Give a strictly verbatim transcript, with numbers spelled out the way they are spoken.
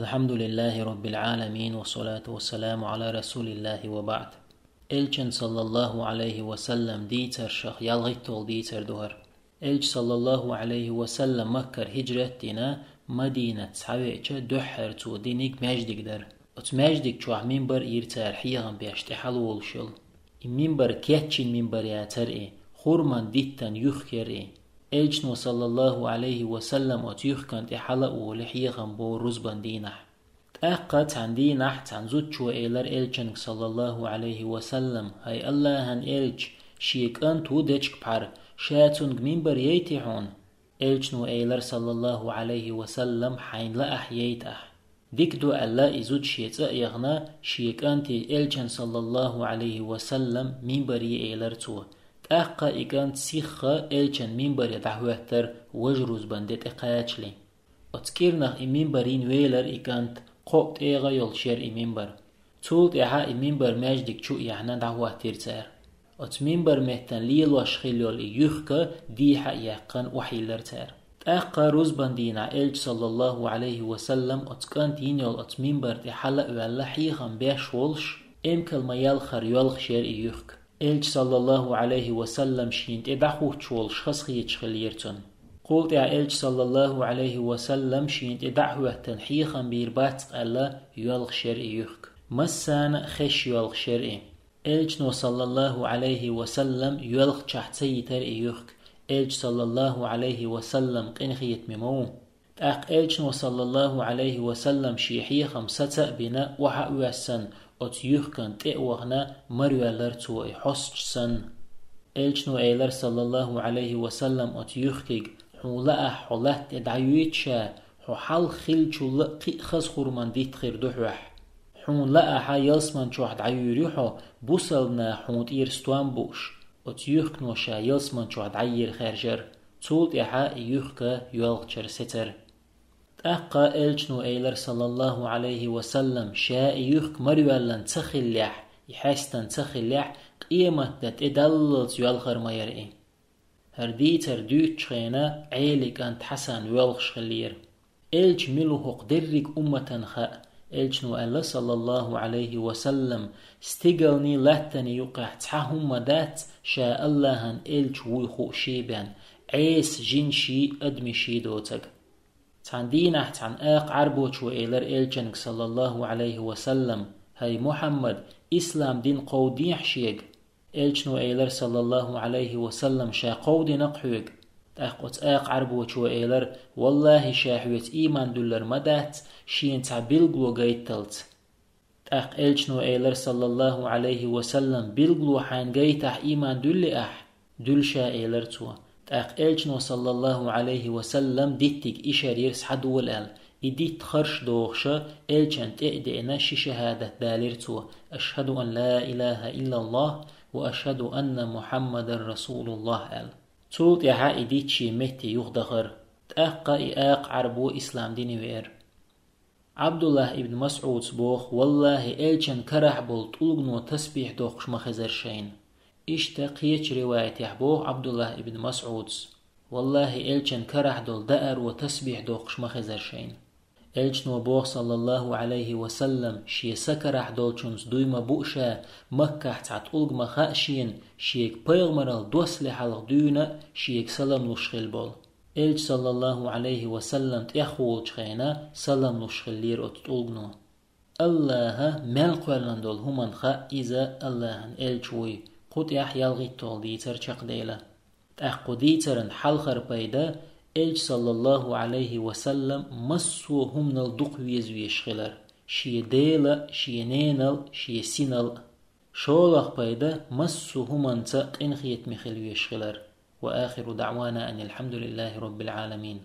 الحمد لله رب العالمين، والصلاة والسلام على رسول الله وبعد. Элчан, саллаллаху Ӏалайхи ва саллам, дийцаршах ялгӀитталгӀа дийцар ду хӀара. Элча, саллаллаху Ӏалайхи ва саллам, Маккара хӀиджрат а дина, Мадинат цхьавеача, дуьххьара цо диниг маьждиг дара. Оцу маьждиг чохь минбар йира цара хьехам беш тӀехьалаволуш йолу. И минбар кечйина минбар яцара и, хурман диттан юьхк яра и. Элчано, саллаллаху Ӏалайхи ва саллам, оцу юьхкан тӀе хьала а волий, хьехам бора рузбан дийнахь. ТӀаккха цхьана дийнахь цхьана зудчо элира Элчанга, саллаллаху Ӏалайхи ва саллам: «ХӀай АллахӀан Элча, шен кӀант ву дечиг пхьар, ша цунга минбар яйти хьуна?» Элчано элира, саллаллаху Ӏалайхи ва саллам: «Хьайна лаахь яйта ахь». Дика ду аьлла, и зуда шен цӀа а яхана, шен кӀанте Элчан, саллаллаху Ӏалайхи ва саллам, минбаре элира цо. ТӀаккха и кӀант сихха Элчан минбаре дӀахӀоьттира, важа рузбан де тӀе кхачале. Оцу кӀирнах и минбар йина велира и кӀант, кхоъ тӀегӀа йолуш яра и минбар. Цул тӀаьхьа и минбар маьждиг чу а яьхьна, дӀахӀоттийра цара. Оцу минбар меттана лелош хилла йолу и юьхк дехьа а яьккхина, охьайиллира цара. ТӀаккха рузбан дийнахь Элча, саллаллаху Ӏалайхи ва саллам, оцу кӀант йина йолу оцу минбар тӀе хьала а ваьлла, хьехам беш волуш, эмкал ма-яллара йоьлхуш яра и юьхк. Элча, саллаллаху Ӏалайхи ва саллам, шена тӀе дӀахӀуттуш волуш хазахеташ хиллера цунна. Кхул тӀаьхьа Элча, саллаллаху Ӏалайхи ва саллам, шена тӀе дӀа а хӀоьттина, хьехам бийр бац аьлла, йоьлхуш яра и юьхк. Массарна а хезаш йоьлхуш яра и. Элчано, саллаллаху Ӏалайхи ва саллам, йоьлхучохь ца йитира и юьхк. Элча, саллаллаху Ӏалайхи ва саллам, къинхетаме ма ву. ТӀаккха Элчано, саллаллаху Ӏалайхи ва саллам, шен хьехам саца а бина, охьа а воьссина, оцу юьхкан тӀе а вахана, мара йоьллира цо и хьосташ санна. Элчано элира, саллаллаху Ӏалайхи ва саллам, оцу юьхкига: «Хьуна лаахь, хьо латта тӀе дӀайоьйту ша, хьо хьалха хиллачул а кхин а хаза хурман дитта хир ду хьоьх. Хьуна лаахь, ялсаман чохь дӀайуьйр ю хьо, бусалба наха хьуна тӀера стом бууш». Оцу юьхкано ша ялсаман чохь дӀайийра хаьржира. Цул тӀаьхьа и юьхк йоьлхучуьра сецира. ТӀаккха Элчано элира, саллаллаху Ӏалайхи ва саллам, ша и юьхк мара йоьллина ца хиллехь, и хьаьстина ца хиллехь, къематде тӀедаллалц йоьлхур ма яра и. ХӀара дийцар дуьйцучу хенахь Ӏелин кӀант Хьасан воьлхуш хиллера. Элча мила ву хӀокху дерриг умматана хаьа. Элчано аьлла, саллаллаху Ӏалайхи ва саллам: «Стигалний, латтаний юккъехь цхьа хӀума дац, ша АллахӀан Элча вуй хууш бен, Ӏеса жинаший, адамаший доцург». Цхьана дийнахь цхьана акха Ӏарбочо элира Элчанга, саллаллаху Ӏалайхи ва саллам: «ХӀай Мухьаммад, ислам дин кховдийхьа шега». Элчано элира, саллаллаху Ӏалайхи ва саллам: «Ша кховдийна-кх хьоьга». ТӀаккха оцу акха Ӏарбочо элира: «ВаллахӀи, ша хьоьца ийман дуьллур ма дац, шена цхьа билгало гайталц». ТӀаккха Элчано элира, саллаллаху Ӏалайхи ва саллам: «Билгало хьайна гайтахь, ийман дуьллий ахь?» «Дуьллу ша», — элира цо. ТӀаккха Элчано, саллаллаху Ӏалайхи ва саллам, диттиг ишар йира схьадола аьлла. И дитт харш дохуша, Элчан тӀе а деана, ши шахӀадат далийра цо: «Ашхаду ан ла илаха иллаллах ва ашхаду анна Мухьаммадан расулуллах», — аьлла. Цул тӀаьхьа и дитт шен метте юхадахара. ТӀаккха и акха Ӏарбо ислам дине веара. Ӏабдуллах ибн МасӀудс боху: «ВаллахӀи, Элчан карахь болу тӀулгано тасбихь доккхуш ма хезара шайна». Иштта кхечу риваятехь боху Ӏабдуллах ибн МасӀудс: «ВаллахӀи, Элчан карахь долу дааро тасбихь доккхуш ма хезара шайна». Элчано боху, саллаллаху Ӏалайхи ва саллам: «Шен са карахь долчунца дуй ма буу ша, Маккахь цхьа тӀулг ма хаьа шена, шега пайхамаралла доссале хьалха дуьйна а, шега салам луш хилла болу». Элча, саллаллаху Ӏалайхи ва саллам, тӀехволучу хенахь салам луш хиллера оцу тӀулгано. АллахӀа мел кхоьллина долу хӀуманна хаьа иза АллахӀан Элча вуй, кху тӀехь ялхитталгӀа дийцар чекхдела. ТӀаккха кху дийцаран хьалхара пайда: Элча, саллаллаху Ӏалайхи ва саллам, массо а хӀуманал дукха веза везаш хилар: шен дела а, шен ненал а, шен синал а. ШолгӀа пайда: массо а хӀуманца къинхетаме хила везаш хилар. Ва ахиру даӀвана анил хьамдулиллахи роббил Ӏаламин.